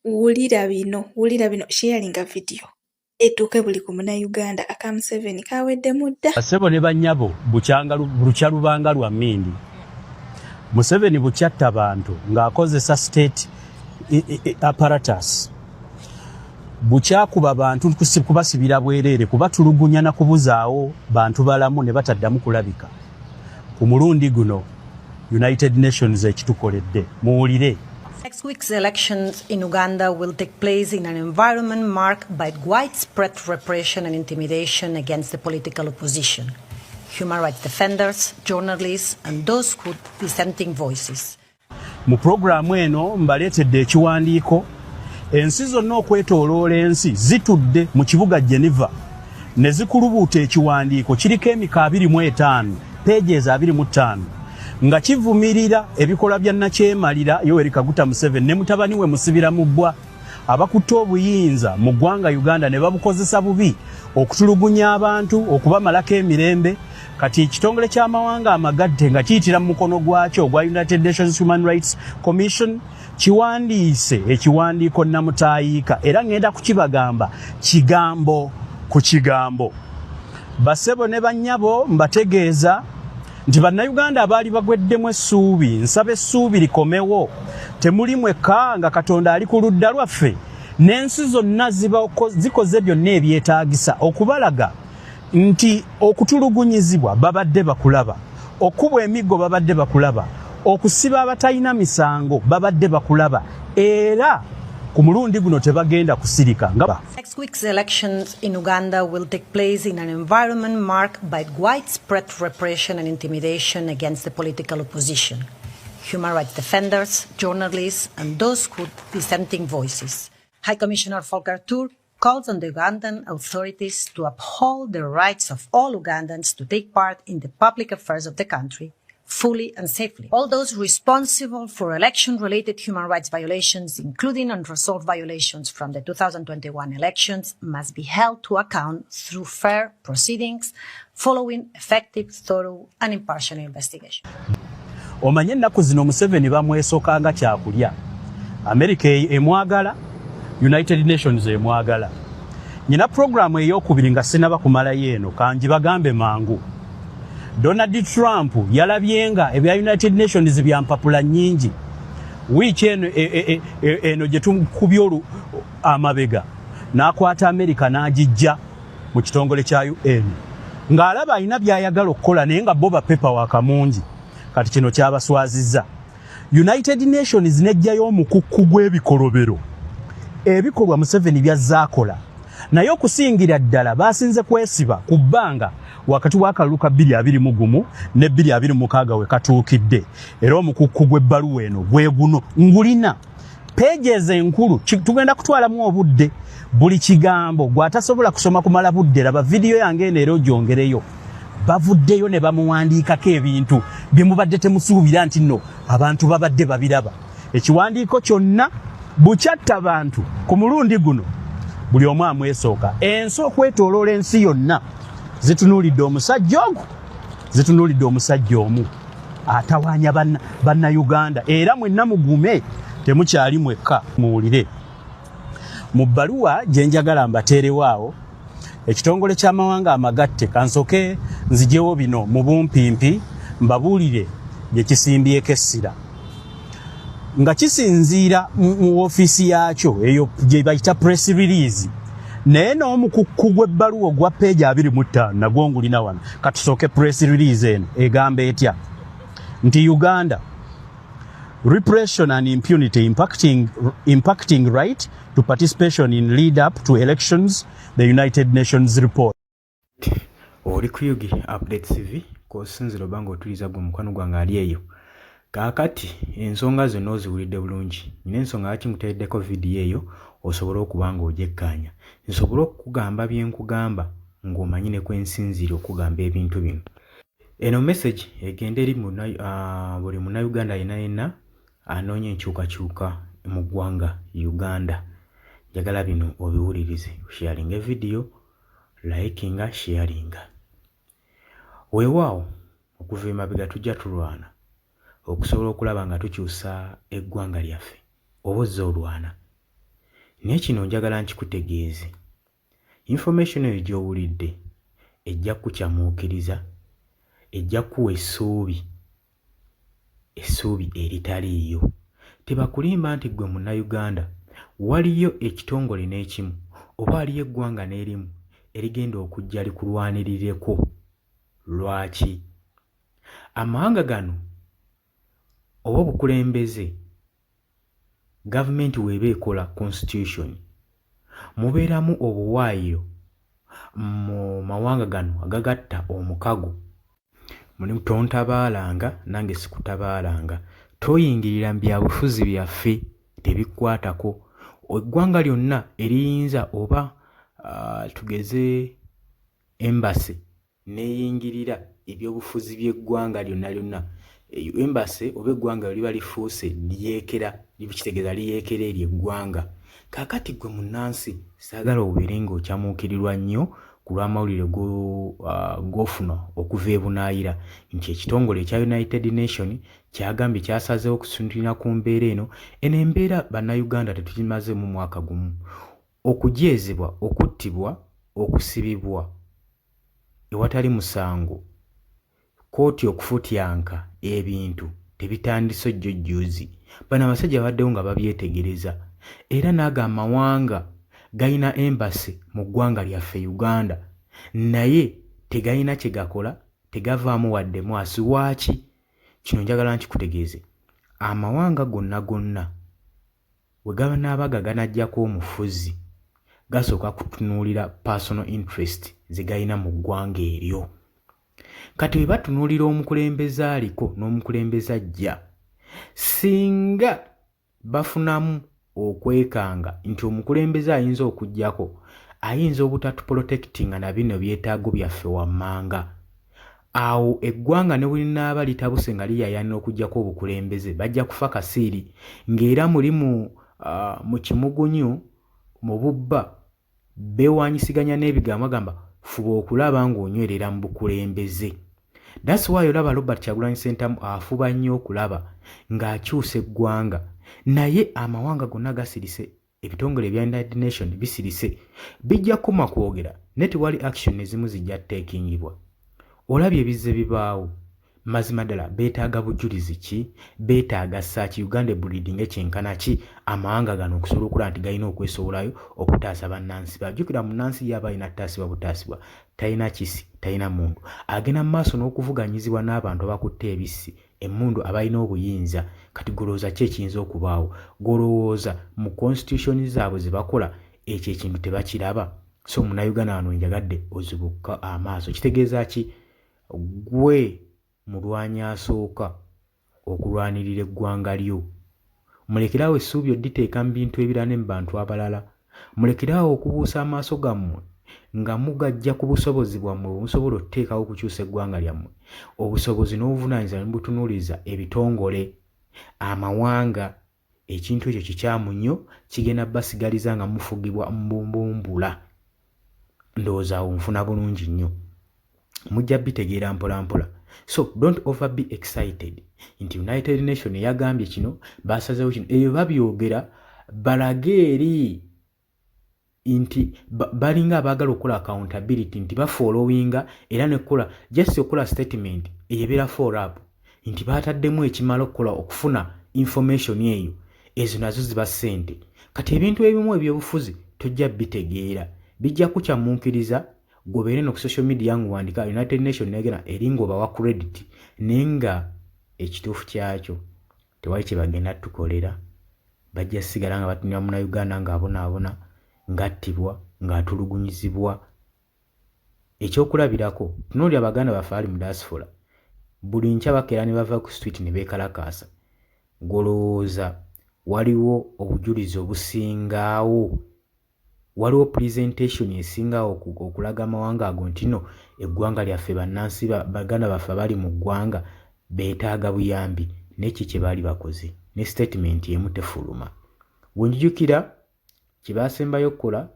Wulira bino, wulira bino, sharinga video etuuke buli ku Munnayuganda. Aka Museveni kaweddemu dda. Bassebo ne bannyabo, bukyanga lukya lubanga lwa mmindi, Museveni bukyatta bantu ng'akozesa state apparatus, bukyakuba bantu, kubasibira bwereere, kubatulugunya na kubuzaawo bantu balamu ne bataddamu kulabika. Ku mulundi guno United Nations ekitukoledde, muwulire. Next week's elections in Uganda will take place in an environment marked by widespread repression and intimidation against the political opposition, human rights defenders, journalists, and those with dissenting voices. Mu puroguraamu eno mbaleetedde ekiwandiiko. Ensi zonna okwetooloola ensi zitudde mu kibuga Geneva ne zikulubuuta ekiwandiiko kiriko emika 25, pages 25, nga kivumirira ebikolwa bya nakyemalira Yoweri Kaguta Museveni ne mutabani we Musibira mu bbwa, abakutte obuyinza mu ggwanga Uganda ne babukozesa bubi okutulugunya abantu, okubamalako emirembe. Kati ekitongole ky'amawanga amagatte, nga kiyitira mu mukono gwakyo ogwa United Nations Human Rights Commission, kiwandiise ekiwandiiko namutaayiika, era ŋŋenda kukibagamba kigambo ku kigambo. Basebo ne bannyabo, mbategeeza nti Bannayuganda abaali bagweddemu essuubi, nsaba essuubi likomewo. Temuli mwekka, nga Katonda ali ku ludda lwaffe, n'ensi zonna zikoze byonna ebyetaagisa okubalaga nti okutulugunyizibwa babadde bakulaba, okubwa emiggo babadde bakulaba, okusiba abatalina misango babadde bakulaba, era ku mulundi guno tebagenda kusirika nga Next week's elections in Uganda will take place in an environment marked by widespread repression and intimidation against the political opposition, human rights defenders, journalists, and those with dissenting voices. High Commissioner Volker Turk calls on the Ugandan authorities to uphold the rights of all Ugandans to take part in the public affairs of the country fully and safely. All those responsible for election-related human rights violations, including unresolved violations from the 2021 elections, must be held to account through fair proceedings following effective, thorough, and impartial investigation. Omanye ennaku zino Museveni bamwesoka nga kyakulya. Amerika emwagala, United Nations emwagala. Nyina puroguramu eyokubiri nga sinaba kumalayo eno, kanji bagambe mangu. Donald Trump yalabye nga ebya United Nations bya mpapula nnyingi. Wiiki eno eno gye tukubye olu amabega, n'akwata Amerika n'agijja mu kitongole kya UN, ng'alaba alina by'ayagala okukola, naye nga bo bapepa wakamungi. Kati kino kyabaswazizza. United Nations n'ejjayo omukukku gw'ebikolobero, ebikolwa Museveni byazaakola, naye okusingira ddala basinze kwesiba ku bbanga wakati w'akalulu ka 2021 ne 2026 we katuukidde. Era omukukku gw'ebbaluwa eno gwe guno ngulina, pages enkulu. Tugenda kutwalamu obudde. Buli kigambo gw'atasobola kusoma kumala budde, laba vidiyo yange eno era ogyongereyo. Bavuddeyo ne bamuwandiikako ebintu bye mubadde temusuubira nti nno abantu babadde babiraba. Ekiwandiiko kyonna bukyatta bantu. Ku mulundi guno buli omu amwesooka. Ensi okwetooloola ensi yonna zitunuulidde omusajja ogwo, zitunuulidde omusajja omu atawaanya Bannayuganda. Era mwenna mugume, temukyali mwekka. Muwulire mu bbaluwa gye njagala mbateerewo awo. Ekitongole ky'amawanga amagatte, kansooke nzijewo bino mu bumpimpi, mbabuulire bye kisimbyeko essira nga kisinziira mu woofiisi yaakyo eyo gye bayita press release, naye n'omukukku gw'ebbaluwa ogwa peegi 25 nagwo ngulina wano. Katusooke press release eno egamba etya? Nti Uganda, repression and impunity impacting right to participation in lead up to elections, the United Nations report. Oli ku Yugi Update TV kw'osinzira oba ng'otuliza gwe mukwano gwange ali eyo. Kaakati ensonga zonna oziwulidde bulungi. Nina ensonga lwaki nkuteereddeko vidiyo eyo osobole okuba ng'ogyekkaanya, nsobole okukugamba bye nkugamba ng'omanyi ne kwensinziira okugamba ebintu bino. Eno message egenda eri buli Munnayuganda yenna yenna anoonya enkyukakyuka mu ggwanga Uganda. Njagala bino obiwulirize, sharinga evidiyo, likinga, sharinga. Weewaawo okuva emabega tujja tulwana okusobola okulaba nga tukyusa eggwanga lyaffe, oba ozze olwana. Naye kino njagala nkikutegeeze, information eyo gy'owulidde ejja kukukyamuukiriza, ejja kukuwa essuubi, essuubi eritaliiyo. Tebakulimba nti ggwe Munnayuganda waliyo ekitongole n'ekimu oba waliyo eggwanga n'erimu erigenda okujja likulwanirireko. Lwaki? Amawanga gano oba obukulembeze Gavumenti bw'eba ekola constitution, mubeeramu obuwaayiro mu mawanga gano agagatta omukago. Mulimu tontabaalanga nange sikutabaalanga, toyingirira mu byabufuzi byaffe tebikukwatako. Eggwanga lyonna eriyinza oba tugeze embassy n'eyingirira ebyobufuzi by'eggwanga lyonna lyonna, eyo embassy oba eggwanga liba lifuuse liyeekera, kitegeeza liyeekera eryo eggwanga. Kaakati ggwe munnansi saagala obeere ng'okyamuukirirwa nnyo ku lw'amawulire g'ofuna okuva ebunaayira nti ekitongole ekya United Nation kyagambye kyasazeewo okusinziira ku mbeera eno. Eno embeera Bannayuganda tetugimazeemu mwaka gumu. Okujeezebwa, okuttibwa, okusibibwa ewatali musango, kkooti okufutyanka ebintu tebitandise jjo jjuuzi. Bano abasajja babaddewo nga babyetegereza era n'ago amawanga galina embassy mu ggwanga lyaffe Uganda naye tegalina kye gakola, tegavaamu wadde mwasi. Lwaki? Kino njagala nkikutegeeze, amawanga gonna gonna Bwe ganaaba nga ganaggyako omufuzi, gasooka kutunuulira personal interest ze galina mu ggwanga eryo. Kati bwe batunuulira omukulembeze aliko n'omukulembeze ajja, singa bafunamu okwekanga nti omukulembeze ayinza okuggyako ayinza obutatuprotectinga na bino byetaago byaffe wammanga, Awo eggwanga ne bwe linaaba litabuse nga liyaayaanira okuggyako obukulembeze, bajja kufa kasiiri ng'era muli mu, uh, mu kimugunyu, mu bubba, beewaanyisiganya n'ebigambo bagamba fuba okulaba ng'onywerera mu bukulembeze. That's why olaba Robert Kyagulanyi Ssentamu afuba nnyo okulaba ng'akyusa eggwanga naye amawanga gonna gasirise. Ebitongole ebya United Nation bisirise, bijja kukoma kwogera naye tewali action ezimu zijja tekingibwa. Olabye ebizze bibaawo. Mazima ddala beetaaga bujulizi ki? Beetaaga ssaaki Uganda ebulidinge kyenkana ki amawanga gano okusobola okulaba nti galina okwesowolayo okutaasa bannansi ba. Jjukira munnansi ye aba alina kutaasibwa butaasibwa, talina kisi, talina mmundu. Agenda mu maaso n'okuvuganyizibwa n'abantu abakutte ebissi emmundu abalina obuyinza. Kati golowooza ki ekiyinza okubaawo? Golowooza mu constitution zaabwe zebakola ekyo ekintu tebakiraba? So munnayuganda wano njagadde ozibukka amaaso. Kitegeeza ki? Gwe mulwanyi asooka okulwanirira eggwanga lyo. Mulekere awo essuubi odditeeka mu bintu ebirala ne mu bantu abalala. Mulekere awo okubuusa amaaso gammwe nga mugajja ku busobozi bwammwe bwe musobola okuteekawo okukyusa eggwanga lyammwe. Obusobozi n'obuvunaanyizibwa ne mubutunuuliza ebitongole, amawanga. Ekintu ekyo kikyamu nnyo, kigenda basigaliza nga mufugibwa mbumbumbula. Ndowooza awo nfuna bulungi nnyo. Mujja bitegeera mpola mpola. So don't over be excited nti United Nation yagambye kino, basazeewo kino. Ebyo babyogera balage eri nti balinga abaagala okukola accountability nti bafollowinga era nekukola just okukola statement eyo ebeera follow up nti baataddemu ekimala okukola okufuna information eyo, ezo nazo ziba ssente. Kati ebintu ebimu ebyobufuzi tojja bitegeera, bijja kukyamuukiriza gwe obeere no ku social media ng'owandika United Nation negera eri ng'obawa credit, naye nga ekituufu kyakyo tewali kye bagenda tukolera. Bajja sigala nga batunira Munnayuganda ng'abonaabona, ng'attibwa, ng'atulugunyizibwa. Ekyokulabirako, tunuulira baganda baffe abali mu diaspora, buli nkya bakeera ne bava ku street ne beekalakaasa. Ggwe olowooza waliwo obujulizi obusingaawo? Waliwo presentation esinga awo okulaga amawanga ago nti no eggwanga lyaffe bannansi baganda baffe abali mu ggwanga beetaaga buyambi, naye ki kye baali bakoze? Ne statement emu tefuluma. Wenjijukira kye baasembayo okukola,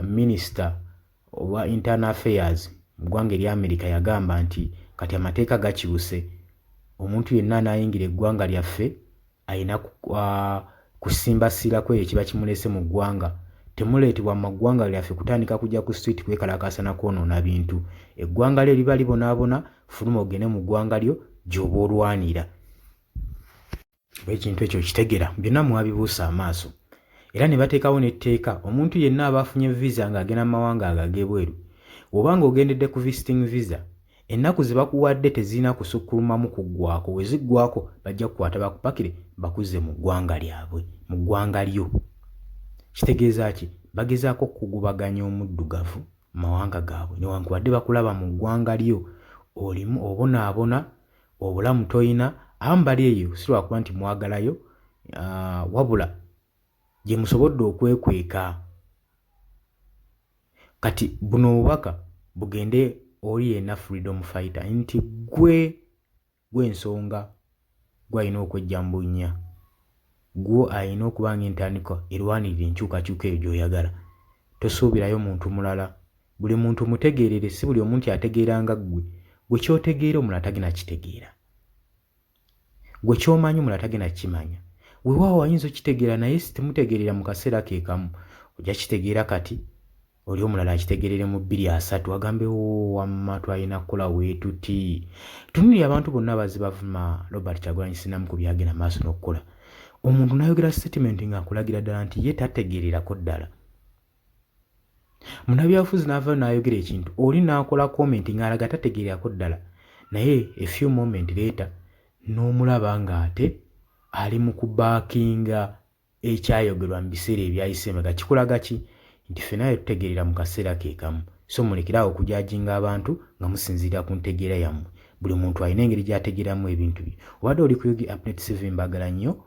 minisita owa internal affairs mu ggwanga erya America yagamba nti kati amateeka gakyuse, omuntu yenna anaayingira eggwanga lyaffe alina kusimba ssira ku ekyo ekiba kimuleese mu ggwanga. Temuleetebwa mu ggwanga lyaffe kutandika kujja ku street kwekalakaasa na kwonoona bintu. Eggwanga lyo liba libonaabona, fuluma ogende mu ggwanga lyo gy'oba olwanira. Oba ekintu ekyo okitegera, byonna mwabibuusa amaaso. Era ne bateekawo n'etteeka, omuntu yenna aba afunye visa ng'agenda mu mawanga ago ag'ebweru, bw'oba ng'ogendedde ku visiting visa, ennaku ze bakuwadde tezirina kusukkulumamu kuggwaako, we ziggwaako bajja kukwata bakupakire bakuzze mu ggwanga lyabwe, mu ggwanga lyo. Kitegeeza ki? Bagezaako okukugubaganya omuddugavu mu mawanga gaabwe newankubadde bakulaba mu ggwanga lyo olimu obonaabona obulamu toyina abamu bali eyo si lwakuba nti mwagalayo wabula gye musobodde okwekweka kati buno obubaka bugende oli yenna freedom fighter nti gwe gwensonga gwalina okwejja mu bunnya gwo alina okuba nga entandikwa erwanirira enkyukakyuka eyo gy'oyagala tosuubirayo muntu mulala Buli muntu mutegeerere si buli omu nti ategeera nga ggwe. Ggwe ky'otegeera omulala tagenda kukitegeera. Ggwe ky'omanyi omulala tagenda kukimanya. Weewaawo ayinza okukitegeera naye si temutegeerera mu kaseera ke kamu. Ojja kukitegeera kati, oli omulala akitegeerere mu 2030 agambe oo wamma twalina kukola weetuti. Tunuulira abantu bonna abazze bavuma Robert Kyagulanyi Ssentamu ku byagenda maaso n'okukola. Omuntu n'ayogera sitatimenti ng'akulagira ddala nti ye tategeererako ddala. Munabyabufuzi n'avaayo n'ayogera ekintu oli n'akola comment ng'alaga tategeererako ddala naye a few moment later n'omulaba ng'ate ali mu kubaakinga ekyayogerwa mu biseera ebyayise emabega. Kikulaga ki? Nti ffenna tetutegeerera mu kaseera ke kamu. So mulekere awo okujajinga abantu nga musinziira ku ntegeera yammwe. Buli muntu alina engeri gy'ategeeramu ebintu bye. Obadde oli ku Ug Updates TV mbagala nnyo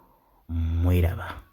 mweraba.